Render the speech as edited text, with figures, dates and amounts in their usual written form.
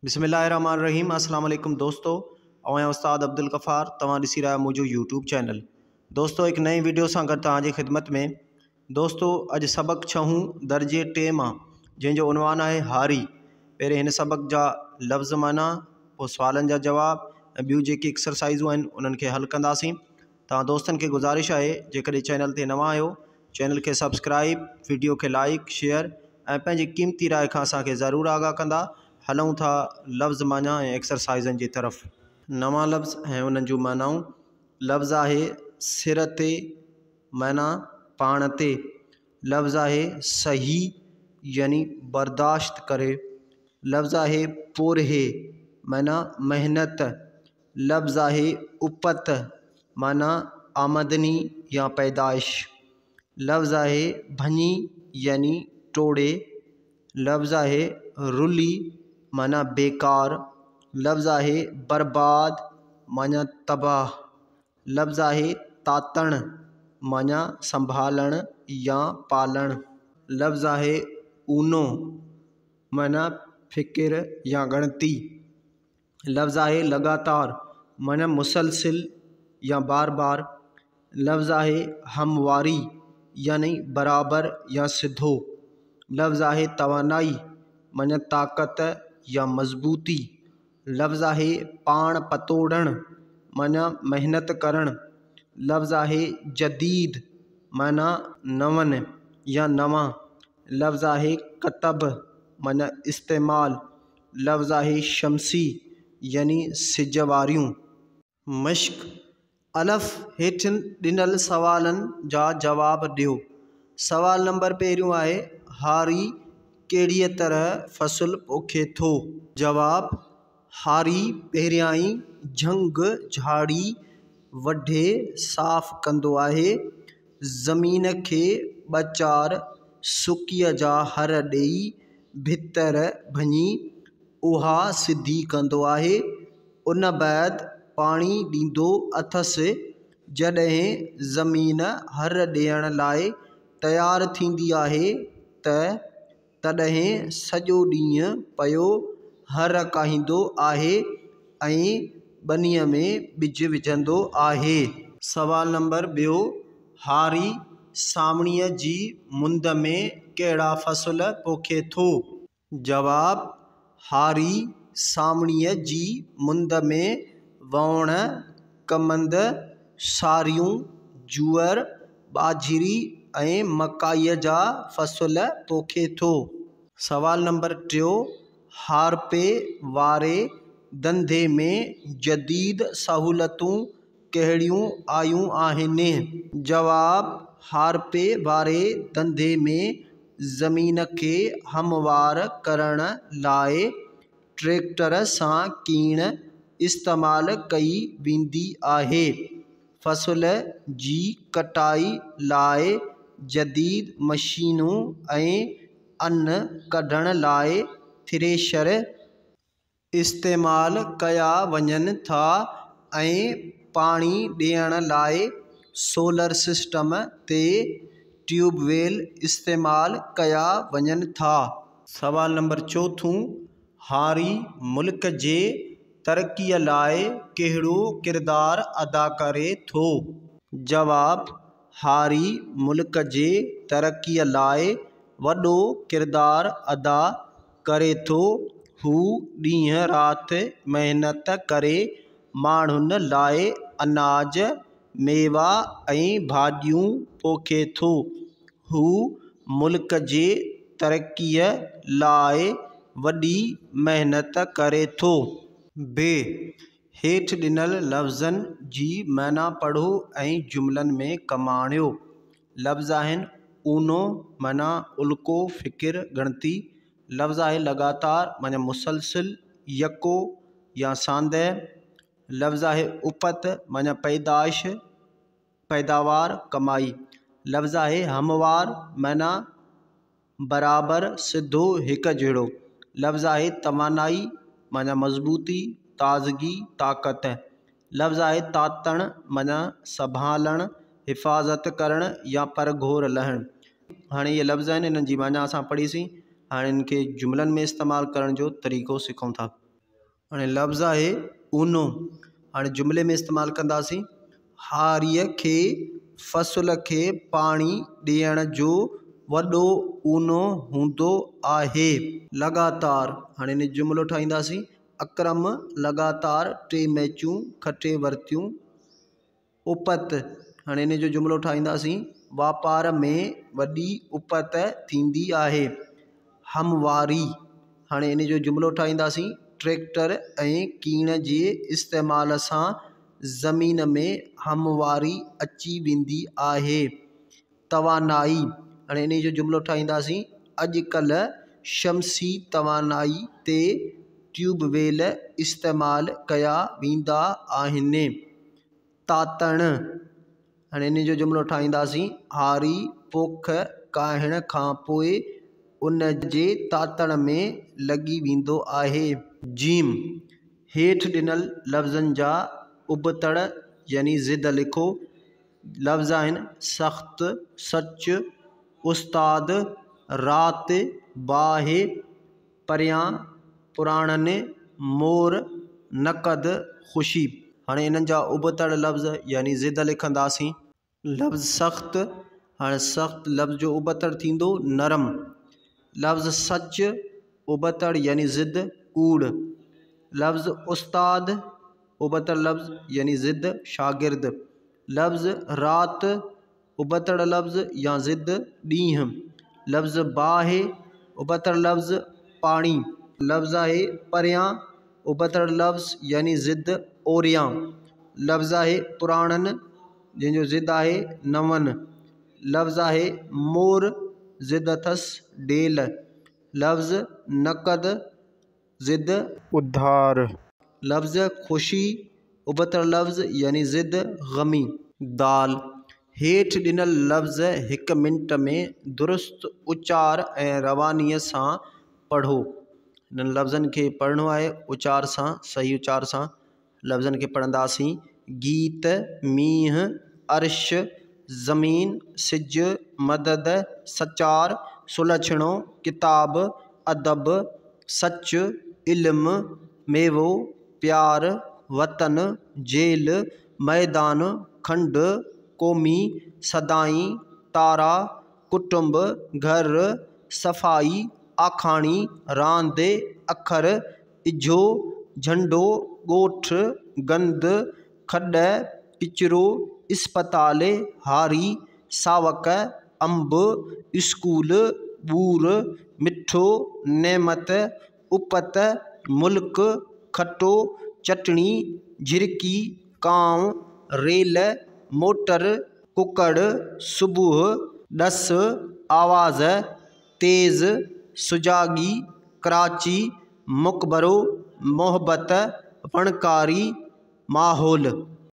بسم الله الرحمٰن الرحيم السلام عليڪم دوستو آئون آهيان استاد عبدالغفار توهان ڏسي رهيا آهيو منهنجو يوٽيوب چينل دوستو هڪ نئين ويڊيو سان گڏ توهان جي خدمت ۾ دوستو اڄ سبق ڇهون درجي ٽي مان جنهن جو عنوان آهي هاري پهرين هن سبق جا لفظ معنيٰ پوء سوالن جا جواب ۽ ٻيون جيڪي ايڪسرسائزون آهن انهن کي حل ڪنداسين توهان دوستن کي گذارش آهي جيڪڏهن چينل تي نوان آهيو چينل کي سبسڪرائب وڊيو کي لائيڪ شيئر ۽ پنهنجي قيمتي راء کان اسان کي ضرور آگاهه ڪندا. هلون ٿا لفظ معنيٰ ۽ ايڪسرسائيزن جي طرف. نوان لفظ ۽ انهن جون معنائون. لفظ آهي سر تي معنيٰ پاڻ تي. لفظ آهي سهي يعني برداشت ڪري. لفظ آهي پورهيي معنيٰ محنت. لفظ آهي اپت معنيٰ آمدني يا پيدائش. لفظ آهي ڀڃي يعني ٽوڙي. لفظ آهي رلي معنيٰ بيڪار. لفظ آهي برباد معنيٰ تباهه. لفظ آهي تاتڻ معنيٰ سنڀالڻ يا پالڻ. لفظ آهي اونو معنيٰ فڪر يا ڳڻتي. لفظ آهي لڳاتار معنيٰ مسلسل يا بار بار. لفظ آهي همواري يعني برابر يا سڌو. لفظ آهي توانائي معنيٰ طاقت يا مضبوطي. لفظ آهي پاڻ پتوڙڻ معنيٰ محنت ڪرڻ. لفظ آهي جديد معنيٰ نون يا نوان. لفظ آهي ڪتب معنيٰ استعمال. لفظ آهي شمسي يعني سج واريون. مشق، الف هيٺين ڏنل سوالن جا جواب ڏيو. سوال نمبر پهريون آهي، هاري ڪهڙيء طرح فصل پوکي ٿو؟ جواب، هاري پهريائين جهنگ جهاڙي وڍي صاف ڪندو آهي. زمين کي ٻه چار سڪيء جا هر ڏيئي ڀتر ڀڃي اها سڌي ڪندو آهي. ان بعد پاڻي ڏيندو اٿس. جڏهن زمين هر ڏيڻ لاء تيار ٿيندي آهي ته تڏهن سڄو ڏينهن پيو هر ڪاهيندو آهي ۽ ٻنيء ۾ ٻج وجهندو آهي. سوال نمبر ٻيو، هاري سانوڻيء جي مند ۾ ڪهڙا فصل پوکي ٿو؟ جواب، هاري سانوڻيء جي مند ۾ ووڻ، ڪمند، ساريون، جوئر، ٻاجهري ۽ مڪائيء جا فصل پوکي ٿو. سوال نمبر ٽيو، هارپي واري ڌنڌي ۾ جديد سهولتون ڪهڙيون آيون آهن؟ جواب، هارپي واري ڌنڌي ۾ زمين کي هموار ڪرڻ لاء ٽريڪٽر سان ڪيڻ استعمال ڪئي ويندي آهي. فصل جي ڪٽائي لاء جديد مشينون ۽ ان ڪڍڻ لاء ٿريشر استعمال ڪيا وڃن ٿا ۽ پاڻي ڏيڻ لاء سولر سسٽم تي ٽيوب ويل استعمال ڪيا وڃن ٿا. سوال نمبر چوٿون، هاري ملڪ جي ترقيء لاء ڪهڙو ڪردار ادا ڪري ٿو؟ جواب، هاري ملڪ جي ترقيء لاء وڏو ڪردار ادا ڪري ٿو. هو ڏينهن رات محنت ڪري ماڻهن لاء اناج، ميوا ۽ ڀاڄيون پوکي ٿو. هو ملڪ جي ترقيء لاء وڏي محنت ڪري ٿو. ب هيٺ ڏنل لفظن جي معنيٰ پڙهو ۽ جملن ۾ ڪم آڻيو. لفظ آهن، اونو معنيٰ الڪو، فڪر، ڳڻتي. لفظ آهي لڳاتار معنيٰ مسلسل، يڪو يا ساندهه. لفظ آهي اپت معنيٰ پيدائش، پيداوار، ڪمائي. لفظ آهي هموار معنيٰ برابر، سڌو، هڪ جهڙو. لفظ آهي توانائي معنيٰ مضبوطي، تازگي، طاقت. لفظ آهي تاتڻ معنيٰ سنڀالڻ، حفاظت ڪرڻ يا پرگهور لهڻ. هاڻي اهي لفظ آهن انهن جي معنيٰ اسان پڙهيسين، هاڻي انهن کي جملن ۾ استعمال ڪرڻ جو طريقو سکون ٿا. هاڻي لفظ آهي اونو. هاڻي جملي ۾ استعمال ڪنداسين، هاريء کي فصل کي پاڻي ڏيڻ جو وڏو اونو هوندو آهي. لڳاتار، هاڻي ان جو جملو ٺاهينداسين، اڪرم لڳاتار ٽي ميچون کٽي ورتيون. اپت، هاڻي ان جو جملو ٺاهينداسين، واپار ۾ وڏي اپت ٿيندي آهي. همواري، هاڻي ان جو جملو ٺاهينداسين، ٽريڪٽر ۽ ڪيڻ جي استعمال سان زمين ۾ همواري اچي ويندي آهي. توانائي، هاڻي ان جو جملو ٺاهينداسين، اڄڪلهه شمسي توانائي تي ٽيوب ويل استعمال ڪيا ويندا آهن. تاتڻ، هاڻي ان جو جملو ٺاهينداسين، هاري پوک ڪاهڻ کان پوء ان جي تاتڻ ۾ لڳي ويندو آهي. جيم، هيٺ ڏنل لفظن جا ابتڙ يعني ضد لکو. لفظ آهن، سخت، سچ، استاد، رات، باهه، پريان، پراڻن، مور، نقد، خوشي. هاڻي انهن جا ابتڙ لفظ يعني ضد لکنداسين. لفظ سخت، هاڻي سخت لفظ جو ابتڙ ٿيندو نرم. لفظ سچ، ابتڙ يعني ضد ڪوڙ. لفظ استاد، ابتڙ لفظ يعني ضد شاگرد. لفظ رات، ابتڙ لفظ يا ضد ڏينهن. لفظ باهه، ابتڙ لفظ پاڻي. لفظ آهي پريان، ابتڙ لفظ يعني ضد اوريان. لفظ آهي پراڻن، جنهن جو ضد آهي نون. لفظ آهي مور، ضد اٿس ڊيل. لفظ نقد، ضد اڌار. لفظ خوشي، ابتڙ لفظ يعني ضد غمي. دال، هيٺ ڏنل لفظ هڪ منٽ ۾ درست اچار ۽ روانيء سان پڙهو. هنن لفظن کي پڙهڻو آهي اچار سان، صحيح اچار سان لفظن کي پڙهنداسين. گيت، مينهن، عرش، زمين، سج، مدد، سچار، سلڇڻو، ڪتاب، ادب، سچ، علم، ميوو، پيار، وطن، جيل، ميدان، کنڊ، قومي، سدائين، تارا، ڪٽنب، گهر، صفائي، آکاڻي، راند، اکر، اجهو، جهنڊو، ڳوٺ، گند، کڏ، ڪچرو، اسپتال، هاري، ساوڪ، انب، اسڪول، ٻور، مٺو، نعمت، اپت، ملڪ، کٽو، چٽڻي، جهرڪي، ڪانءُ، ريل، موٽر، ڪڪڙ، صبح، ڏس، آواز، تيز، سجاڳي، ڪراچي، مقبرو، محبت، وڻڪاري، ماحول.